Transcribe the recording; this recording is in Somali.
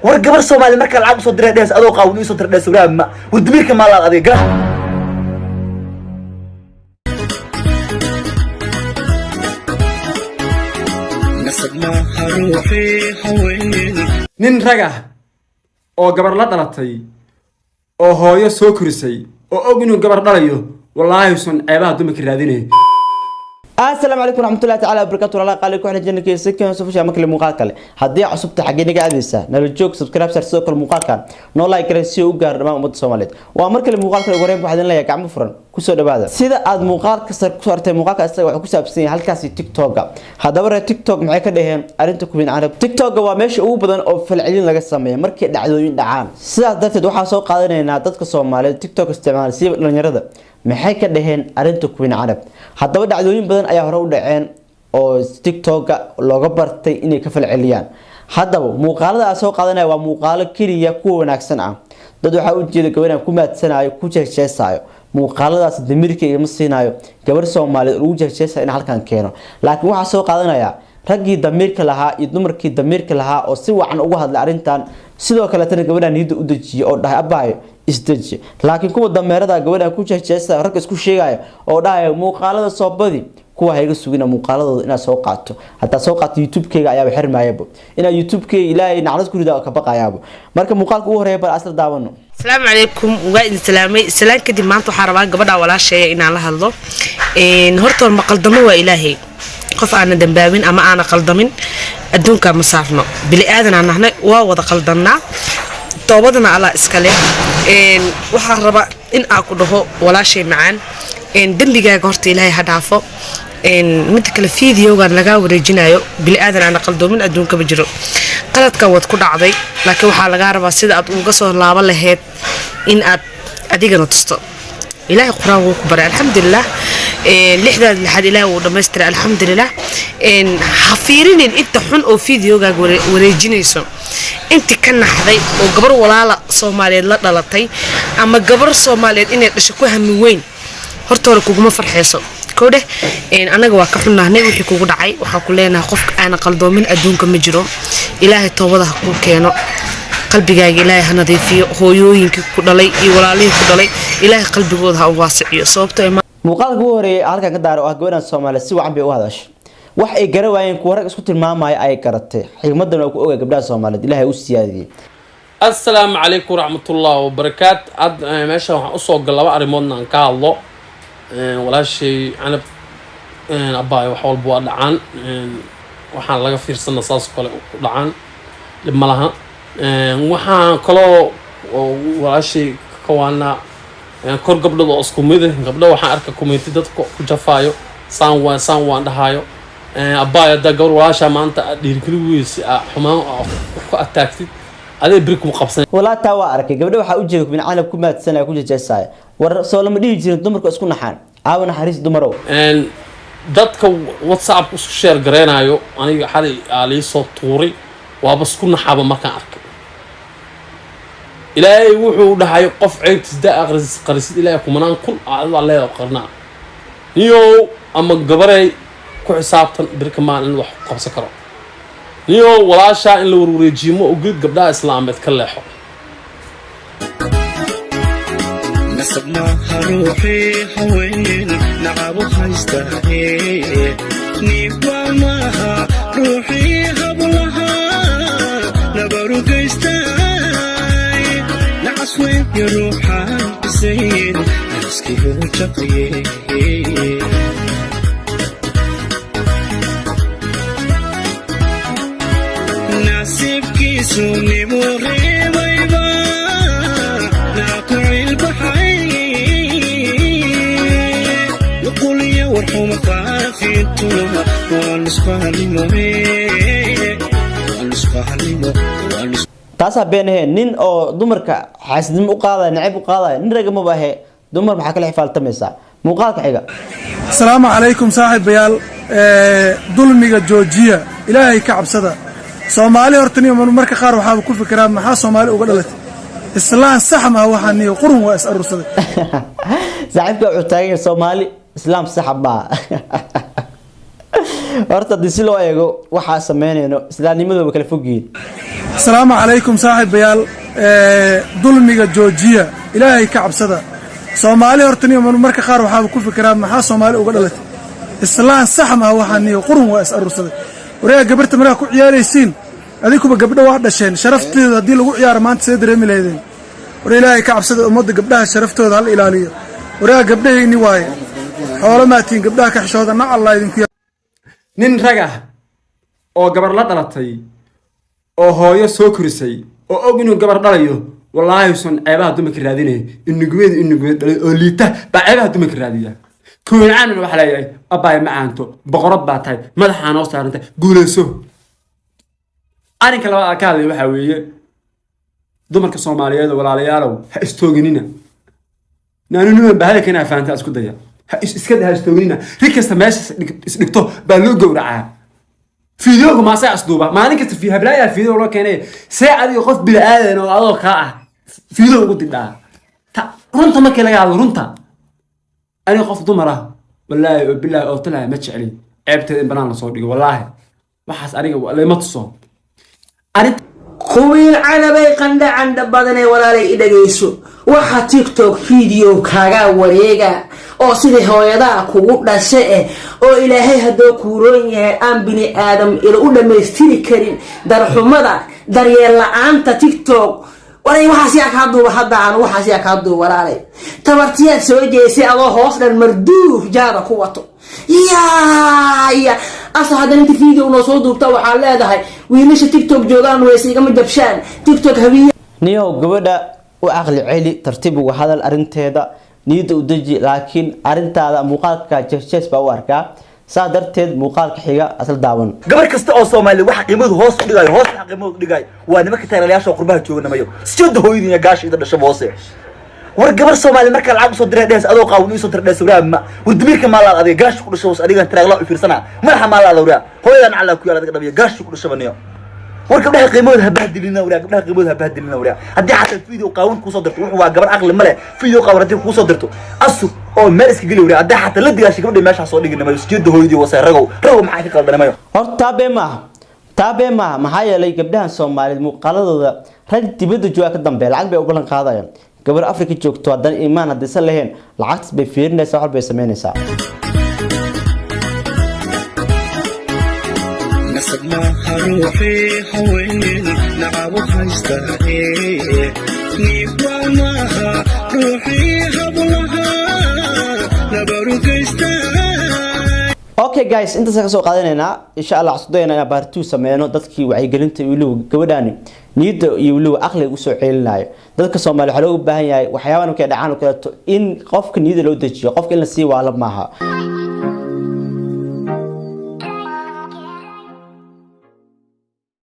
War gabar Soomaali marka lacag usoo diray dhees adoo qaawan ii soo diray dhees waraa ma war damiirka maalaad adiga gara. Nin rag ah oo gabar la dhalatay oo hooyo soo korisay oo og inuu gabar dhalayo, wallaahi usan ceebaha dumarka raadinay. Asalaamu calaykum waraxmatullahi tacaala wabarakaatu. Walaal qaali ku xidhan janalkiisa kan soo fushaa markale muuqaal kale. Haddii cusubta xaggee naga aadaysaa? Nala joog, subscribe sar, sidoo kale muuqaalkan noo like garay si uu u gaaro dhammaan ummadda Soomaaliyeed. Waa mar kale muuqaalka ugu horreyn waxaan idin leeyahay gacmo furan kusoo dhawaada. Sida aad muuqaalka sar kusoo aragtay, muuqaalka isaga wuxuu ku saabsan yahay halkaasi TikTok-ga. Haddaba reer TikTok maxay ka dhaheen arrinta Queen Canab? TikTok-ga waa meesha ugu badan oo falcelin laga sameeyo markii dhacdooyin dhacaan. Sidaas darteed waxaa soo qaadanaynaa dadka Soomaaliyeed TikTok isticmaala, siiba dhalinyarada, maxay ka dhaheen arrinta Queen Canab. Haddaba dhacdooyin badan ayaa hore u dhaceen oo TikTok-ga looga bartay inay ka falceliyaan. Haddaba muuqaalada aan soo qaadanaya waa muuqaalo keliya kuwa wanaagsan ah. Dad waxaa u jeeda gabadhan ku maadsanayo, ku jeesjeesaayo. Muuqaaladaas damirka igama siinayo gabar Soomaaliyeed oo lagu jeesjeesayo in halkan keeno, laakiin waxaa soo qaadanaya raggii damiirka lahaa iyo dumarkii damiirka lahaa oo si wacan uga hadlay arrintan. Sidoo kaleetana gabadhan niyadda u dejiyay oo dhahay abaayo isdeji. Laakiin kuwa dameerada gabadhan ku jeesjeesaya, ragga isku sheegaya oo dhahaya muuqaalada soo badi, kuwa hayga sugina muuqaaladooda inaad soo qaato. Haddaad soo qaato YouTube-kayga ayaaba xirmaayaba, inaad YouTube-kayga Ilaahay naclad ku ridaa ka baqayaaba. Marka muuqaalka ugu horeeya bal asla daawano. Asalaamu calaykum, waa idin salaamay. Salaan kadib, maanta waxaa rabaa gabadha walaasheeya inaan la hadlo. Horta ma qaldamo, waa Ilaahay. Qof aana dambaabin ama aana qaldamin adduunka ma saarno. Bili aadan aan nahnay, waa wada qaldannaa, toobadana Allah iska leh. Waxaa rabaa in aan ku dhaho walaashay macaan, dembigaaga horta Ilaahay ha dhaafo. Midda kale, videogan lagaa wareejinayo, bili aadan aana qaldoomin adduunka ma jiro. Qaladkan waad ku dhacday, laakiin waxaa lagaa rabaa sida aad uga soo laaban lahayd in aad adigana tusto. Ilaahay Qur-aan wuu ku baray, alxamdulilah. Lixdaad lixaad Ilaahay wuu dhammaystiray, alxamdulilah. Ha fiirinin inta xun oo videogaaga wareejinayso. Inti ka naxday oo gabar walaala Soomaaliyeed la dhalatay ama gabar Soomaaliyeed inay dhasho ku hami weyn, horta hore kuguma farxeyso. Kowdheh, anaga waa ka xunnahnay wixii kugu dhacay. Waxaa ku leenahay qofka aana qaldoomin adduunka ma jiro. Ilaahay toobada ha kuu keeno, qalbigaaga Ilaahay ha nadiifiyo. Hooyooyinkii ku dhalay iyo walaalihii ku dhalay Ilaahay qalbigooda ha u waasiciyo, sababtoo ah Muuqaalka ugu horeeyay halkan ka daara oo ah gabadhan Soomaaliya si wacan bay u hadashay. Wax ay gara waayeen kuwa rag isku tilmaamaya ay garatay. Xigmadan waa ku ogaa gabdhaha Soomaaliyeed, Ilaahay u siyaadiyey. Asalaamu calaykum waraxmatullahi wabarakaat. Had meeshan waxaan usoo gal laba arrimoodna aan ka hadlo. Walaashay Canab abaayo, wax walba waa dhacaan, waxaan laga fiirsana saas oo kale u dhacaan, dhib ma laha. Waxaan kaloo oo walaashay ka waanaa kor gabdhood oo isku mid ah. Gabdho waxaan arka community dadka ku jafaayo, saan waan saan waan dhahaayo. Abaayo, haddaa gabar walaashaa maanta aad dhiirigeli weysi, aa xumaan aa ku ataagtid, adee beri kuma qabsan. Walaa taa waa arkay. Gabdho waxaa u jeeda Queen Canab ku maadsanaya, ku jejeesaya. War soo lama dhihi jirin dumarku isku naxaan? Caawa naxariis dumarow. Dadka WhatsApp isku share gareynayo, aniga xalay aa lii soo tuuray, waaba isku naxaba markaan arkay. Ilaahay wuxuu dhahay qof ceybtiis daa aqris qarisid, Ilaahay kumanaan kun adaa leeda qarnaa. Niyow ama gabarey, ku xisaabtan birka maalin in wax ku qabsan karo. Niyow, walaashaa in la warwareejiyo ma ogid. Gabdhaha islaameed ka leexo. Nasab maaha ruuxii haween nacabu haystaaye, niba maaha ruuxii hablaha nabaru geystaay, nacas weeye ruuxaan bisayn naaskiihu jaqaye. Nasiibkiisu nimuu reebayba naa ku cilbaxay, nuquliya warxuma faafintuna waa nusqaanimo, waa nusqaanimo, waa nus. Taasaa been aheen. Nin oo dumarka xaasidnimo u qaadaya, nacayb u qaadaya, nin raga maba ahe. Dumar maxaa kala xifaaltamaysaa? Muuqaalka xiga. Asalaamu calaykum saaxiibayaal. Dulmiga joojiya, Ilaahay ka cabsada. Soomaali horta niyo marka qaar waxaaba ku fikiraa maxaa Soomaali uga dhalatay? Islaan sax maa waxaa niyo qurun waa is aruursaday. Saaxiibka wuxuu taagan yahay Soomaali islaam saxa maaha. Horta haddii si loo eego waxaa sameynayno islaamnimadooba kala fogyihiin. Asalaamu calaykum saaxiibayaal. Dulmiga joojiya, Ilaahay ka cabsada. Soomaali horta niyo marka qaar waxaaba ku fikiraa, maxaa Soomaali uga dhalatay? Islaan sax maha waxaan niyo, qurun waa is aruursaday. Wareega gabarta markaa ku ciyaaraysiin, adinkuba gabdho waa dhasheen, sharafteeda haddii lagu ciyaaro maanta see dareemi lahaydeen? War Ilaahay ka cabsada, ummadda gabdhaha sharaftooda hal ilaaliyo. Wareega gabdhahayni waaye, xoolo maatiin, gabdhaha ka xishooda, nac Allah idinku. Nin rag ah oo gabar la dhalatay oo hooyo soo korisay oo og inuu gabar dhalayo, wallaahi usan ceebaha dumarka raadinaya. Inugubeedu inugubeed dhalay oo liita baa ceebaha dumarka raadiya. Kuwincaanna waxaa leeyahay, abbaay ma caanto, boqorad baa tahay, madaxaa noo saarantay, guulayso. Arrinka labaad aan ka hadlay waxaa weeye dumarka Soomaaliyeed oo walaalayaalow, ha istooginina. Naanu niman baa hadalka inaa fahantaa isku daya. Ha iska ha istooginina. Rig kasta meesha isdhigto baa loo gowracaa. Fiidiyooga maasaa isduuba maalin kasta, fi hablaayaa fiideo loo keenay. See adiga qof bini aadan oo adoo kaa ah fiideo ugu didhaa? Ta runta markii laga hadlo, runta aniga qof dumar ah, wallaahi oo bilaahi oo talaahi, ma jecli ceebteeda in banaan lasoo dhigo. Wallaahi waxaas aniga lama tuso arrinta. Queen Canabay, qandha candha badanee, walaalay i dhagayso. Waxa TikTok video kaaga wareega oo sidai hooyadaa kugu dhashe eh oo Ilaahay haddoo kuuroon yahay aan bini aadam ila u dhammaystiri karin darxumada daryeel la-aanta TikTok. Walay, waxaas yaa kaa duuba hadda aan waxaas yaa kaa duuba, walaalay? Tabartiyaad soo jeesay adoo hoos dhan marduuf jaada ku wato. Ya asa haddana inta video noo soo duubta waxaa leedahay wiilasha TikTok joogaan weyse igama jabshaan TikTok habiye. Niyow, gabadha u caqli celi, tartiib uga hadal arrinteeda, niyadda u deji, laakiin arrintaada muuqaalka jees-jees baa u arkaa. Saa darteed muuqaalka xiga asal daawan. Gabar kasta oo Soomaali waxa qiimadu hoos u dhigayo, hoos waxa qiimadu u dhigayo waa nimanka taageerayaasha oo qurbaha jooga. Namayo siyada hooyadiina gaasha ida dhashaba hoose. War gabar Soomaali marka lacag usoo diray dhees, adoo qaawan isoo diray dhees, waraa ma war damiirka maalaad adiga gaasha ku dhasho hoose? Adigan tiraagla u fiirsana madaxa maalaad, waraa hooyadan cala ku yaal adiga dhabiya gaasha ku dhashabaniyo. War gabdhaha qiimahooda ha bahdilina, waraa gabdhaha qiimahooda ha bahdilina. Waraa haddii xataa video qaawan kuusoo dirto, wuxuu waa gabar aqli ma leh, video qaawan haddii kuusoo dirto asu oo meel iska geli. Waraa haddii xataa la digaashay gabadha meesha soo dhigi namayo, sijeeda hooyadii wase. Ragow, ragow, maxaa ka qaldanamayo? Horta taa been maaha, taa been maaha. Maxaa yeelay gabdhahan Soomaaliyeed muuqaaladooda rag dibadda jooga ka dambeeya, lacag bay u ballan qaadayaan. Gabar Afrika joogto haddana iimaan haddaysan lahayn, lacagtaas bay fiirinaysaa, wax bay samaynaysaa. Nasab maaha ruuxii haween nacabu haystaaye, niibwa maaha ruuxii hablaha nabaru geystaa. Okay guys, intaas ka soo qaadanaynaa. Insha Allah cusudayna inaan part 2 sameeyno, dadkii wacyigelinta iyo weliba gabadhaani niyadda iyo weliba aqliga usoo ceelinayo. Dadka Soomaaliya waxaa looga baahan yahay waxyaabahan markay dhacaan oo kaleeto in qofka niyadda loo dejiyo, qofka in la sii waalo maaha.